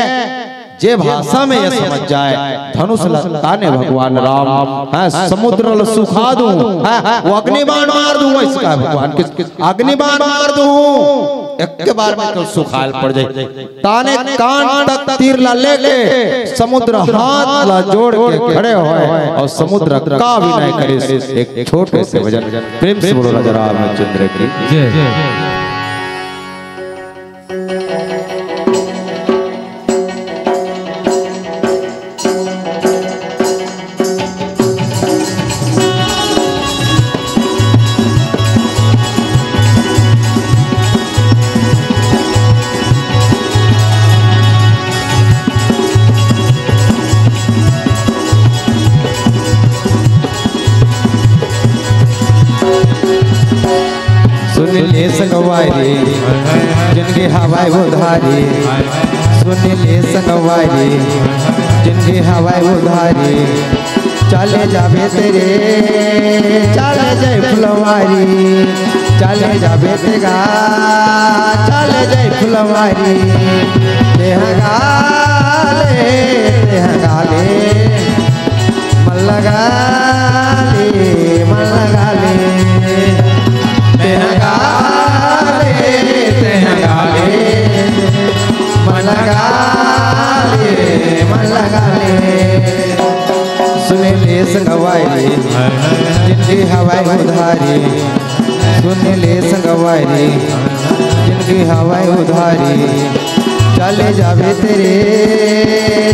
जे भाषा में ये समझ जाए, धनुष ल ताने भगवान राम, हैं, समुद्र ल सुखा दूं, हैं, वो अग्नि बाण मार दूं, अइसे कहे भगवान के, अग्नि बाण मार दूं, एक बार में तो सुखाय ल पड़ जाही। ताने कान तक तीर ला लेके समुद्र हाथ ला जोड़ के खड़े होय अउ समुद्र का विनय करिस। एक छोटे से भजन प्रेम से बोलो राजा रामचंद्र की जय। सुन ले संगवारी, जिनके हवाए उधारी। सुन ले संगवारी, जिनके हवाए उधारी। चले जाबे तेरे, चले जाए फुलवारी। चले जाबे तेगा, चले जाए फुलवारी। तेहगाले, तेहगाले। मन लगा ले, मन लगा ले, तें गा ले, तें गा ले, मन लगा ले, मन लगा ले। सुन सुन ले संगवारी, जिनकी हवय उधारी, चले जाबे तेरे,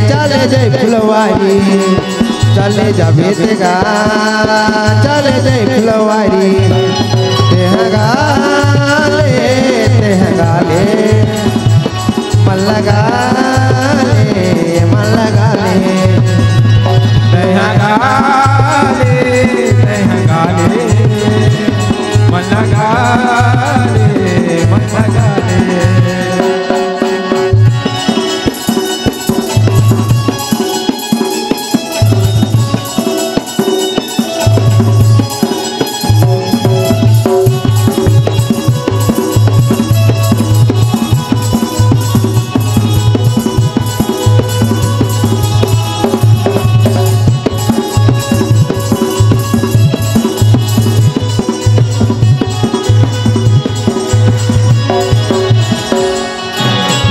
चले जाए फुलवारी, चले जाबे तेगा, चले जाए फुलवारी। तेह गाले, तेह गाले, मन लगा ले, मन लगा ले। तेह गाले, तेह गाले, मन लगा ले, मन लगा ले।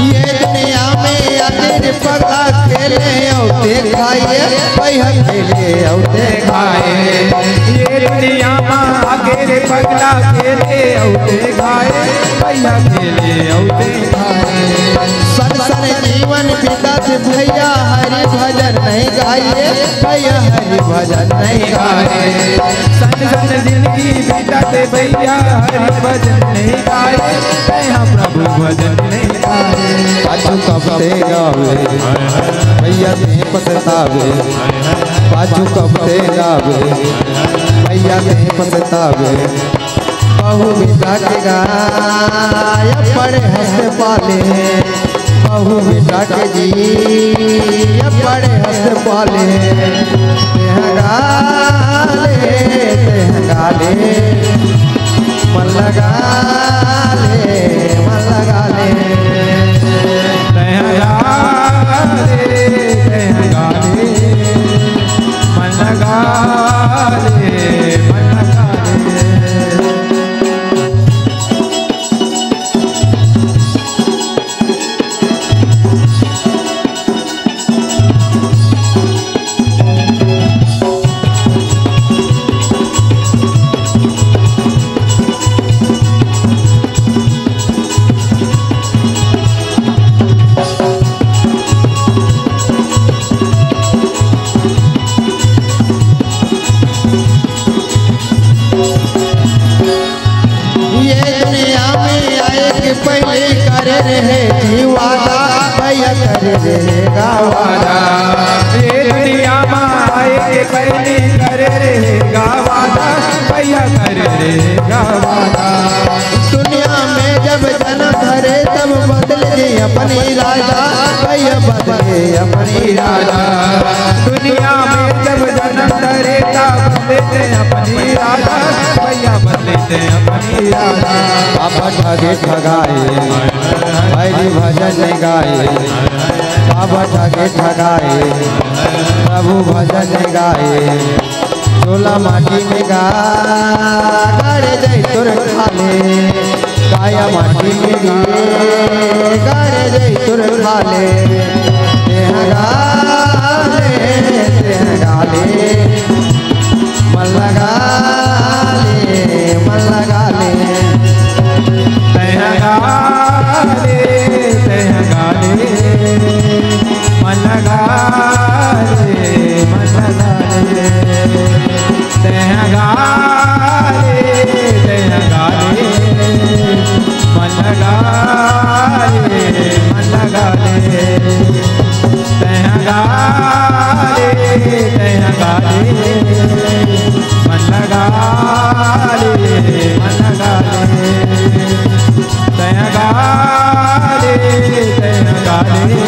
ये दुनिया में आखिर पगला खेले अउ देखाए, भैया खेले अउ देखाए। ये दुनिया में आखिर पगला खेले अउ देखाए, भैया खेले अउ देखाए। सन सन जीवन बीतत भैया हरि भजन नहीं गाइए, भैया हरि भजन नहीं गाए। सन सन जिंदगी बीतत भैया हरि भजन नहीं गाए, मैं हाँ प्रभु भजन नहीं गाए। पाछू कब ते गावे, भैया ते पछतावे। पाछू कब ते गावे, भैया ते पछतावे। बहू बेटा के गाय बड़े हंस पाले, बहू बेटा के जी बड़े हंस पाले। तेह गाले, तेह गाले, मन लगा ले, मन लगा ले। तेह गाले, तेह गाले, मन लगा ले, मन लगा ले। ये दुनिया में आए के पहले करे रहे जी वादा, भैया करे रहेगा वादा। ये दुनिया में आए के पहले करे रहेगा वादा, भैया करे रहेगा वादा। दुनिया में जब जन्म धरे तब बदल दे अपन इरादा, भैया बदले अपन इरादा। दुनिया में जब जन्म धरे तब बदले अपन इरादा, भैया बदले अपन इरादा। बाबा ठगे ठगाए, भैरी भजन गाए। बाबा ठगे ठगाए, प्रभु भजन गाए। चोला माटी में गा, गाड़े जाई तोर खाले। काया माटी में गा, गाड़े जाई तोर खाले। तेह गाले, तेह गाले, मन लगा ले, मन लगा ले। तेह गाले, तेह गाले, मन लगा ले, मन लगा ले। तेह गाले, तेह गाले, मन लगा ले, मन लगा ले। तेह गाले, तेह गाले, मन लगा ले, मन लगा ले। तेह गाले, तेह गाले,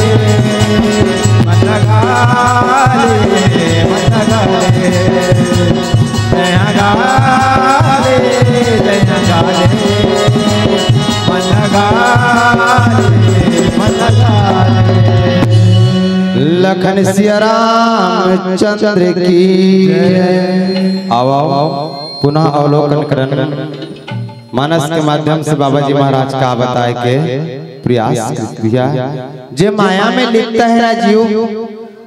मन लगा ले, मन लगा ले। तेह गाले, तेह गाले, मन लगा ले, मन लगा ले। लखन सिया रामचंद्र की जय। आओ, आओ, पुनः अवलोकन करन। मानस के माध्यम से बाबा जी महाराज का बताए के प्रयास किया। जे माया में लिप्त है ना जीव,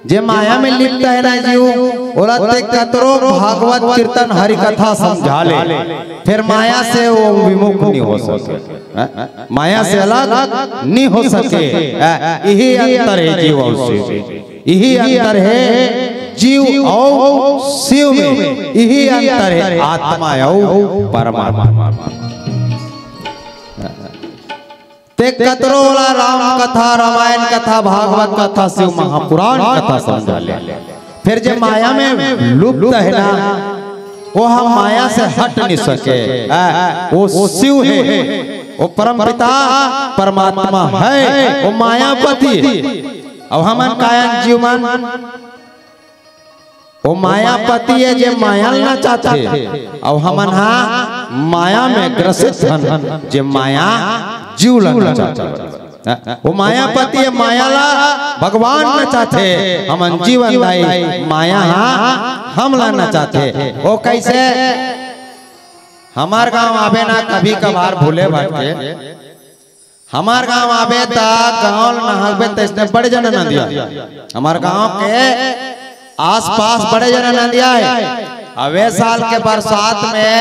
जे माया में लिप्त है ना जीव, ओला ते कतरो भागवत कीर्तन हरि कथा समझा ले, फेर माया से ओ विमुख नइ हो सके। हैं? माया से अलग नइ हो सके। हैं? इही अंतर हे जीव अउ शिव। इही अंतर हे जीव अउ शिव में। इही अंतर हे आत्मा अउ परमात्मा। ते कतरो ओला राम कथा, रामायण कथा, भागवत कथा, शिव महापुराण कथा समझा ले, फेर जे माया में लुप्त हे ना, ओ ह माया से हट नइ सके। हैं? ओ शिव हे, ओ परमपिता परमात्मा हे, ओ मायापति हे। अउ हमन कायन जीव मन ओ मायापति हे जे माया ल नचाथे, अउ हमन हा माया में ग्रसित हन जे माया जीव ल नचाथे। ओ मायापति हे, माया ला भगवान नचाथे, हमन जीवनदायी माया हा हमला नचाथे। ओ कइसे? हमर गांव आबे ना कभी कभार भूले भटके, हमर गांव आबे त गांव ल नहाबे त इसने बड़े जन नंदिया। हमर गांव के आसपास बड़े जन नंदिया हे। अब ए साल के बरसात में,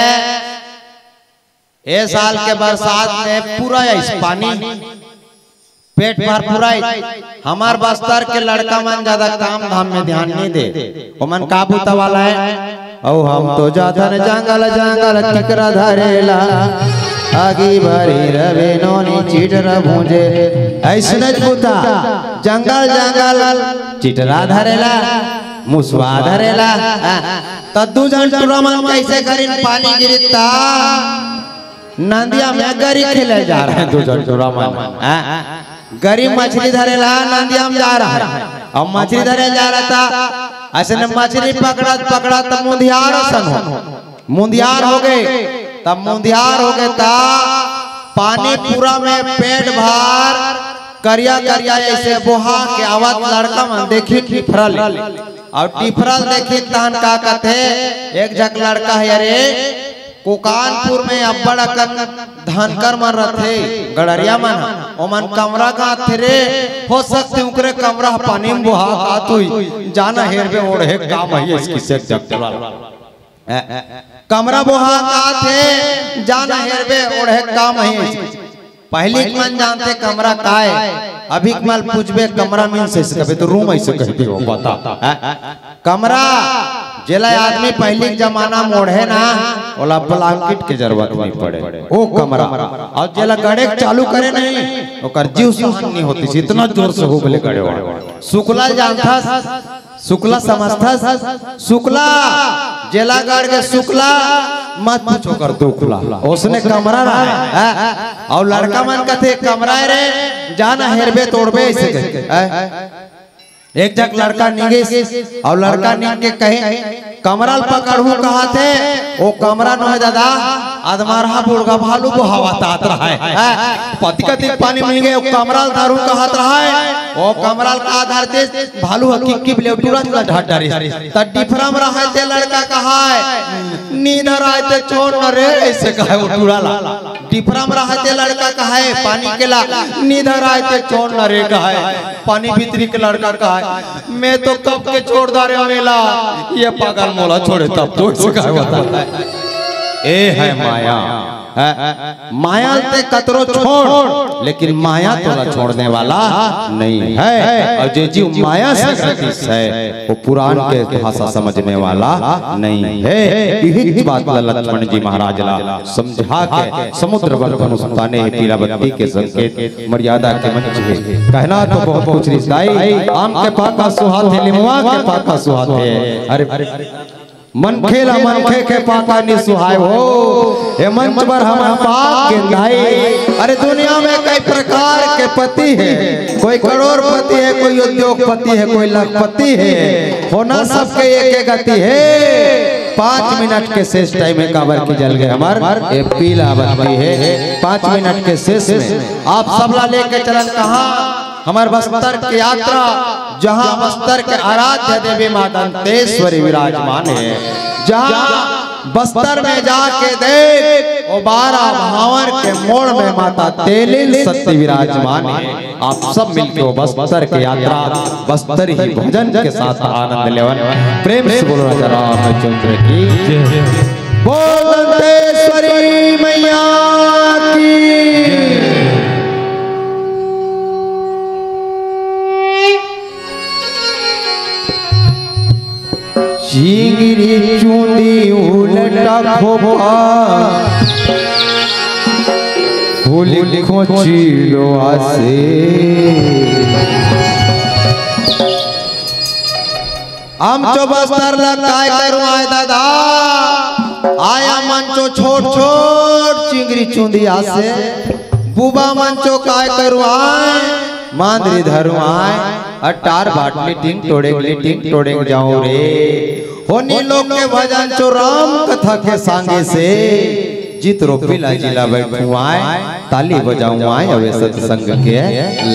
ए साल के बरसात में पूरा आइस पानी, पेट भर पूरा आइस। हमर बस्तर के लड़का मन ज्यादा काम धाम में ध्यान नइ दे। ओमन का बूता वाला हे? अउ हम तो जाथन जंगल जंगल टिकरा धरेला, आगी बारी रवे नोनी चिटरा भूंजे। अइसने बूता, जंगल जंगल चिटरा धरेला, मुसवा धरेला। त दू झन टूरा मन कइसे करिन, पानी गिरिस त नंदिया में गरी खेले जा रहे दू झन टूरा मन। हैं? गरी मछली धरेला नंदिया में जा रहा हे। अब मछली धरे जा रहा था, अइसने मछली पकड़त पकड़त मुंधियार असन हो, मुंधियार हो गे। तब मुंधियार हो गे त पानी पूरा में पेट भर करिया करिया अइसे बोहा के आवत लड़का मन देखिन टिफरल। अउ टिफरल देखिन तहन का कथे, एक झक लड़का हे, अरे कोकानपुर में अब्बड़ अकन धनकर मन रथे, गड़रिया मन ह, ओमन कमरा गांथे रे, हो सकथे उंकरे कमरा ह पानी में बोहा गात होही, जाना हेरबे ओढ़े काम हे इसकी से जगतलाल। कमरा बोहा गात हे, जाना हेरबे ओढ़े काम हे। पहिली के मन जानथे कमरा काय, अभी के मन पूछबे कमरा मीन्स अइसे कबे त रूम अइसे कहिथे हो, बता। कमरा, जेला आदमी पहिली के जमाना में ओढ़े ना, ओला blanket के जरूरत नइ पड़े, ओ कमरा। अउ जेला गड़े के चालू करे नहीं, ओकर जीव सहन नइ होतिस, इतना जोर से हो बोले गड़े वाला। सुकला जानथस, सुकला समझथस, सुकला, जेला गड़ के सुकला, मत पूछो कर दुखला। ओसने कमरा रहे, हैं? अउ लड़का मन कथे कमरा रे, जाना हेरबे तोड़बे अइसे कहे, हैं? एक झक लड़का निंगिस, अउ लड़का निंग के कहे, कमरा ल पकड़हूं कहाथे, ओ कमरा नोहे दादा, अदमारहा बुड़गा भालू बोहावत आत रहे। हैं? पति कति पानी मिल गे, ओ कमरा ल धरहूं कहत रहे, ओ कमरा ल का धरतिस, भालू ह किक्की बले टूरा टूरा ढाट डारिस। त डिफरा म रहय ते लड़का कहय, "नी धरय ते छोड़ न रे," अइसे कहय ओ टूरा ला। डिफरा म रहय ते लड़का कहय, पानी के ला, "नी धरय ते छोड़ न रे," कहय। पानी भीतरी के लड़का कहय, "मैं तो कब के छोड़ डारेंव एला, ये पागल मोला छोड़े तब तो," अइसे कहय बता। ए हे माया। हैं? माया ल ते कतरो छोड़, लेकिन माया तोला छोड़ने वाला नइ हे। अउ जे जीव माया से ग्रसित हे, ओ पुराण के भाषा समझने वाला नइ हे। इही बात ला लक्ष्मण जी महाराज ला समझा के समुद्र मंथन उस ताने हे, पीला बत्ती के संकेत, मर्यादा के मंच हे। कहना तो बहुत कुछ रिसदाई, आम के पाका सुहाथे, लिमवा के पाका सुहाथे। अरे, मनखे ला मनखे के पाका नइ सुहाय हो। ए मंच बर हमन पाक गेंदाई। अरे दुनिया में कई प्रकार के पति हे, कोई करोड़पति हे, कोई उद्योगपति हे, कोई लखपति हे। होना सबके एके गति हे। पाँच मिनट के शेष टाइम हे, काबर कि जल गे हमर ए पीला बत्ती हे। पाँच मिनट के शेष में आप सबला लेके चलन कहाँ? हमर बस्तर के यात्रा, जहाँ बस्तर के आराध्य देवी माँ दंतेश्वरी विराजमान हे, जहाँ बस्तर में जाके देख, वो बारह भांवर के मोड़ में माता तेलिल सती विराजमान है। आप सब मिलके वो बस्तर की यात्रा, बस्तर ही भजन के साथ आनंद लेवन। प्रेम से बोलो राजा रामचंद्र की जय। बोल दंतेश्वरी मैया की। चिंगरी चुंदी उलटा खोपा, फूल खोची लो आसे। हम चो बस्तर ला काय करूं आय दादा, आया मन चो छोट छोट चिंगरी चुंदी आसे, बुबा मन चो काय करूं आय, मांदरी धरुं आय, अटार बाटली टिंग टोड़ेंग ली टिंग टोड़ेंग जाऊं रे। होनी लोग के भजन चो राम कथा के संगे से, जीत रोपी ला जिला बैठुं आय, ताली बजाऊं आय, अवे सत्संग के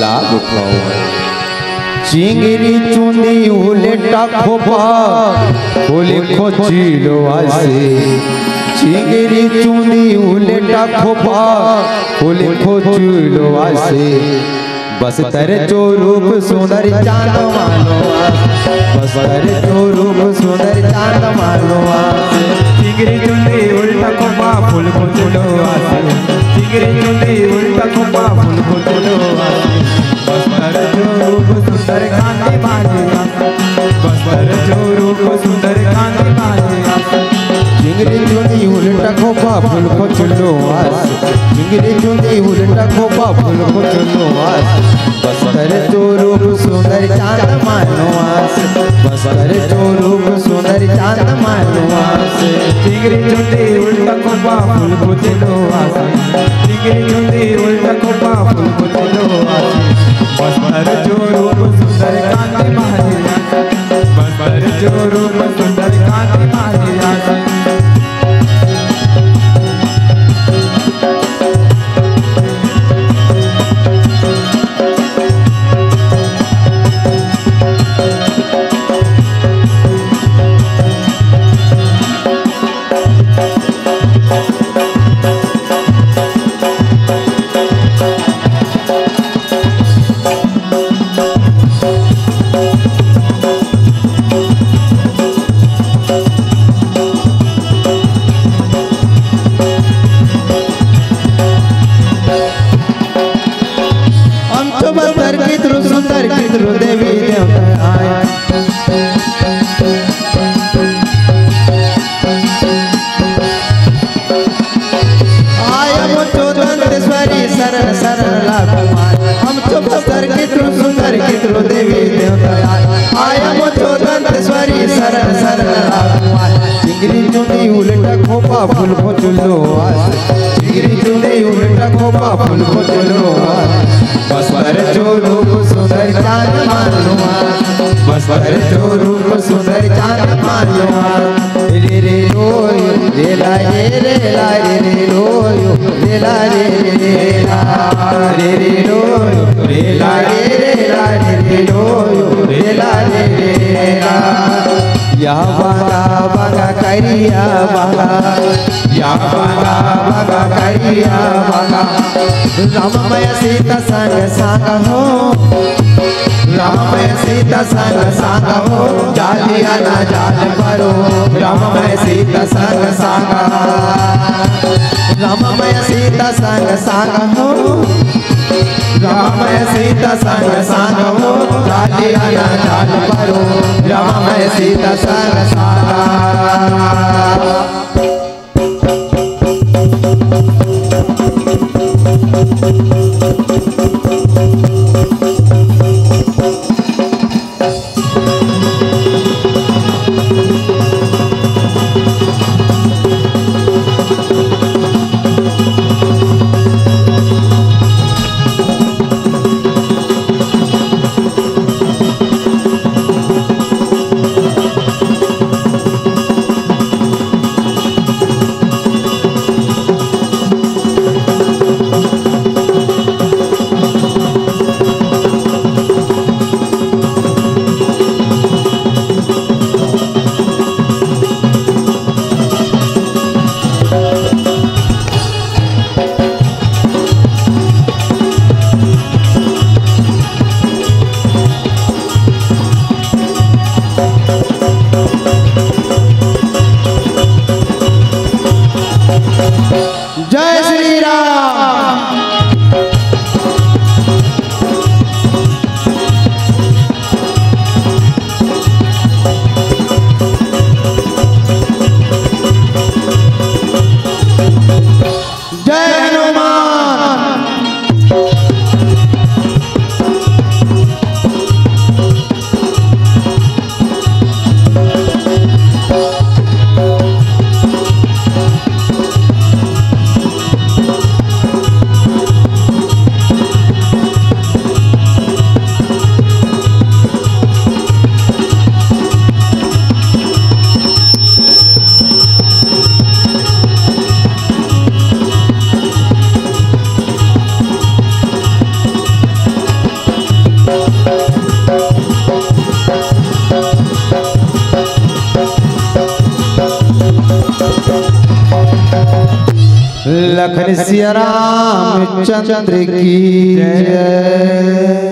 लाभ उठाऊं आय। चिंगरी चुंदी उलेटा खोपा, उले खोची लो आसे। चिंगरी चुंदी उलेटा खोपा, उले खोची लो आसे। बस्तर चो रूप सुंदर चांद मानो आस, बस्तर चो रूप सुंदर चांद मानो आस। चिंगरी चुंदी उल्टा खोपा फूल को चुलो आस, चिंगरी चुंदी उल्टा खोपा फूल को चुलो आस। बस्तर चो रूप सुंदर कांति मानो आस, बस्तर चो रूप सुंदर कांति मानो आस। चिंगरी चुंदी उल्टा खोपा फूल को चुलो आस, चिंगरी चुंदी उल्टा खोपा फूल को चुलो आस। बस्तर चो रूप सुंदर चांद मानो आस, बस्तर चो रूप सुंदर चांद मानो आस। चिंगरी चुंदी उल्टा खोपा फूल को चुलो आस, चिंगरी चुंदी उल्टा खोपा फूल को चुलो आस। बस्तर चो रूप सुंदर कांति मानो आस, बस्तर चो रूप सुंदर कांति मानो आस। हम तो बस्तर की तरु सुंदर की तरु देवी देवता आए। आय हम चो दंतेश्वरी शरण शरण लागू आय। हम चो बस्तर की तरु सुंदर की तरु देवी देवता आय। आय हम चो दंतेश्वरी शरण शरण लागू आय। चिंगरी चुंदी उलटा खोपा फूल को चुल्लो आस। चिंगरी चुंदी उलटा खोपा फूल को चुल्लो आस। बस्तर चो रूप सुंदर चांद मानो आस। बस्तर चो रूप सुंदर चांद मानो आस। रे रे लो यो, रे ला रे रे ला रे रे लो यो, रे ला रे रे ला, रे रे लो यो, रे ला रे रे ला रे रे लो यो, रे ला रे रे ला। या बागा बागा करिया बागा, या बागा बागा करिया बागा। राम मैं सीता संग संग हो, राम मैं सीता संग संग हो, जालिया ना जाल परो। राम मैं सीता संग संग, राम मैं सीता संग संग हो, राम मैं सीता संग संग हो, जालिया ना जाल परो। राम मैं सीता संग संग। श्री राम। जय हनुमान। लखन सिया रामचंद्र की जय।